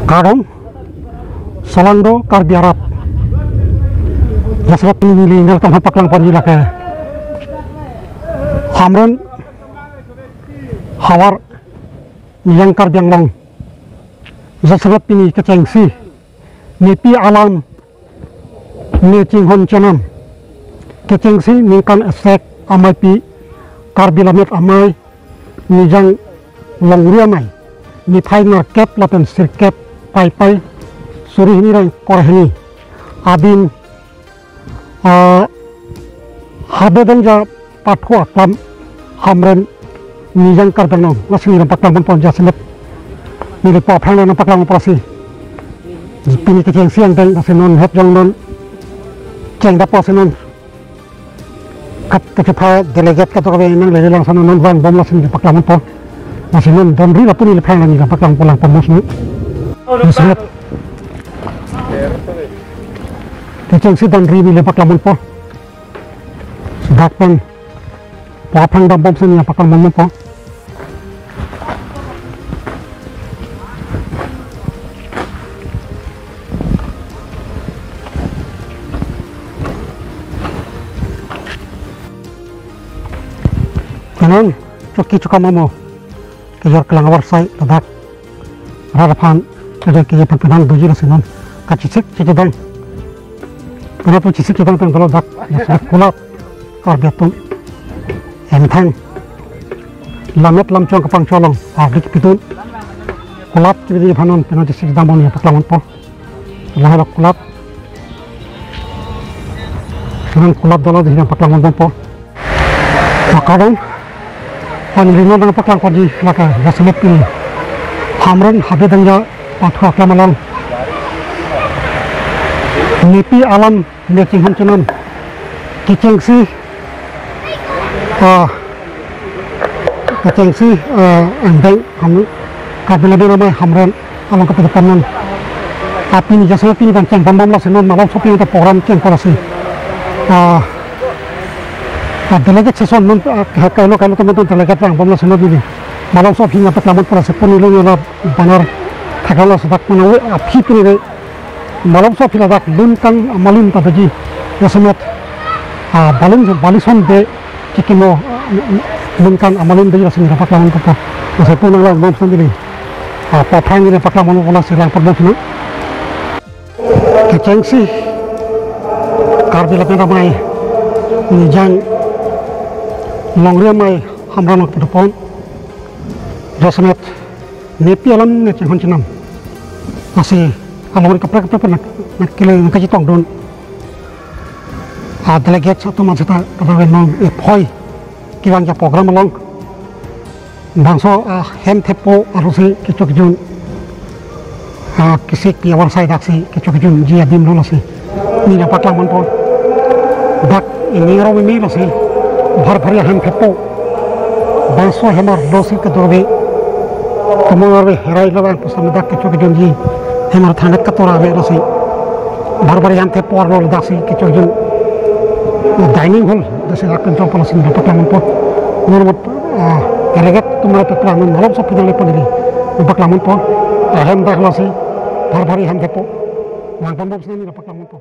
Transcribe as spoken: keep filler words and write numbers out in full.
Kardom, Solangdo Karbi arat. Jasemet pini neli nangliphan paklang ponji lake Hamren havar Nijang Karbi Anglong. Jasemet pini kechengsi nepi alam, ne chinghon chenam. Kechengsi ningkan esek ameipi Karbi Lammet Amei Nijang Longri Amei niphai nerkep lapen sirkep Paipai suri hini ra ingkoi ra hini adim, ah, Habe Dengja pathu aklam Hamren Nijang Karbi Anglong, lasi neli nangpaklang ponpo. Jasemet neli po aphrang nangpaklang ponpo lasi. Pini kechengsi angdeng, lasi non het jong non chengdappo, lasi non kat kachepha delegate kadokave nanglele lang, lasi non vangbom, lasi neli paklang ponpo. Lasi non donri lapu neliphan neli nangpaklang ponlang ponpo lasi. Jasemet kechengsi donri neli paklang ponpo. Dak pen po aphrang dambom si neli paklang ponpo. Kanan choki chokam amo kejor kelang avarsai ladak rat aphan kejor kejor aphan penang doji, lasi non kachesik chechedang. Penang pu chesik chedang pen kalo dak, lasi kulat Karbi atum emthang lammet lamchong kapangchong along ardik pitun kulat kebidi aphan non penang chesik chedang bom neli paklang ponpo. Lahai lo kulat. Nang kulat dolo di nangpaklang ponpo. Pakadong. Pini neli nangpaklang ponji lake jasemet pini Hamren Habe Dengja pathu aklam along nepi alam, ne chinghon chenam. Kechengsi, ah, kechengsi, ah, angdeng ham, Karbi Lammet Amei Hamren along kapathu ponnon. Ah, pini jasemet pini bang cheng ponbom, lasi non malom sopin ta program chengpo lasi. Ah, ah, delegate session non, ah, kailo kailo teman-teman delegate vangbom, lasi non pini malom sopin ta paklang ponpo lasi, pini lo neli la banner thaklo, lasi dak mane aphi pini de malom sopin ladak lun kan amalin ta doji. Jasemet, ah, balin, balison de chikimo, ah, lun kan amalin doji, lasi neli nangpaklang ponpo. Lasi pu nanglang bom sendiri. Ah, po aphrang neli paklang ponpo, lasi lang ponbom sini. Kechengsi Karbi Lammet Amei Nijang Longri Amei Hamren along pathu pon. Jasemet nepi alam, ne chinghon chenam. Lasi alongri kaprek kaprek pen nang, nangkele nangkachetongdun. Ah, delegate atum an seta kadokave non ephoi kevangji aprogram along. Bangso, ah, hem thepo arlosi kecho kejun, ah, kesik pi avarsai daksi kecho kejunji adim lo, lasi neli nangpaklang ponpo. Dak ining arong meme, lasi Bharbhari ahem thepo. Bangso hem arlosi kadokave tomon arve herai lo, bang pusitame dak kecho kejunji hem arthangnat katora ave, lasi Bharbhari ahem thepo arlo daksi kecho kejun dining hall daksi dak pen chongpo, lasi neli nangpaklang ponpo. Non mot, ah, delegate atum ra paklang non malom sopin nangle pon neli nangpaklang ponpo. Ahem dak lasi Bharbhari ahem thepo. Lang ponbom si neli nangpaklang ponpo.